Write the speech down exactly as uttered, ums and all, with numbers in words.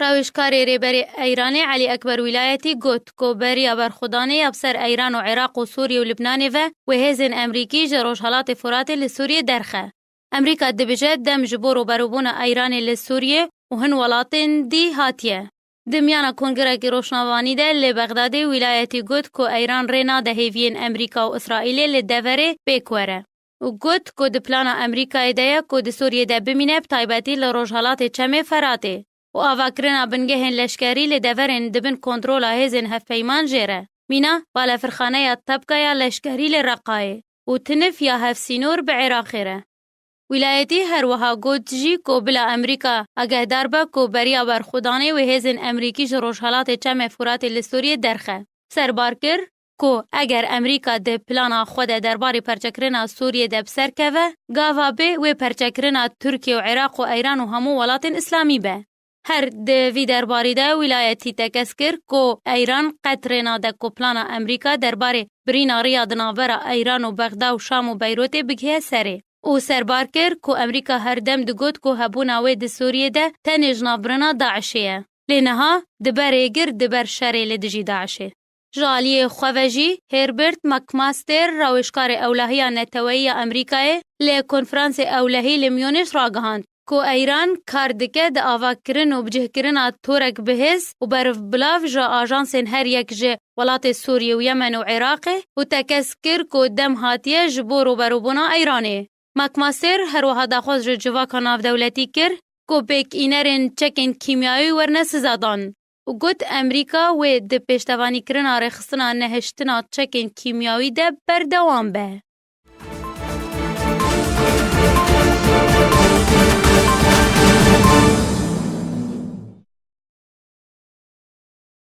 Rawêjkarê Rêberê Eyranê Elî Ekber Wîlayetî got ku beriya berxwedanê ya bi ser Eyran û Iraq û Sûriyê û Libnanê ve wê hêzên Emerîkî ji Rojhelatê Furatê li Sûriyê derxe. Emerîka dibêje dem ji bo rûberûbûna Eyranê li Sûriyê û hin welatên dî hatiye. Di miyana kongirekî roşnavanî de li Bexdadê Wîlayetî got ku Eyran rê nade hêviyên Emerîka û Îsraîlê li deverê pêk were û got ku di plana Emerîkayê de ye ku di Sûriyê de bimîne, bi taybetî li Rojhelatê Çemê Feratê û avakirina bingehên leşkerî li deverên di bin kontrola hêzên hevpeyman jê re. Mîna balefirxaneya Tebka ya leşkerî li Reqayê û tinif ya hevsînor bi Iraqê re. Wîlayetî her wiha got jî ku bila Emerîka agehdar be ku beriya berxwedanê wê hêzên Emerîkî ji Rojhelatê Çemê Furatê li Sûriyê derxe. Serbar kir ku eger Emerîka di plana xwe de derbarê perçekirina Sûriyê de bi ser keve, gava bê wê perçekirina Tirkiye û Iraq û Eyran û hemû welatên Îslamî be. Her di vî derbarî de wîlayetî tekez kir ku Eyran qet rê nade ku plana Emerîka derbarê birîna riya di navbera Eyran û Bexda û Şam û Beyrûtê bigihe serê û serbar kir ku Emerîka her dem digot ku hebûna wê di Sûriyê de tenê ji nav birina DAIŞê ye. Lê niha dibe rêgir di ber şerê li dijî DAIŞê. Ji aliyê xwe ve jî Herbert McMaster, rawêjkarê ewlehiya neteweyî ya Emerîkayê, li konferansê ewlehî li Munîh ragihand ku Eyran kar dike di avakirin û bicihkirina torek bihêz û berivbilav ji ajansên her yek ji welatê Sûriyê û Yemen û Iraqê û tekez kir ku dem hatiye ji bo rûberûbûna Eyranê. McMaster her wiha daxwaz ji civaka navdewletî kir ku pêkînerên çekên kîmyawî werne sizadan û got Emerîka wê di pêştevanîkirina rêxistina nehiştina çekên kîmyawî de berdewam be.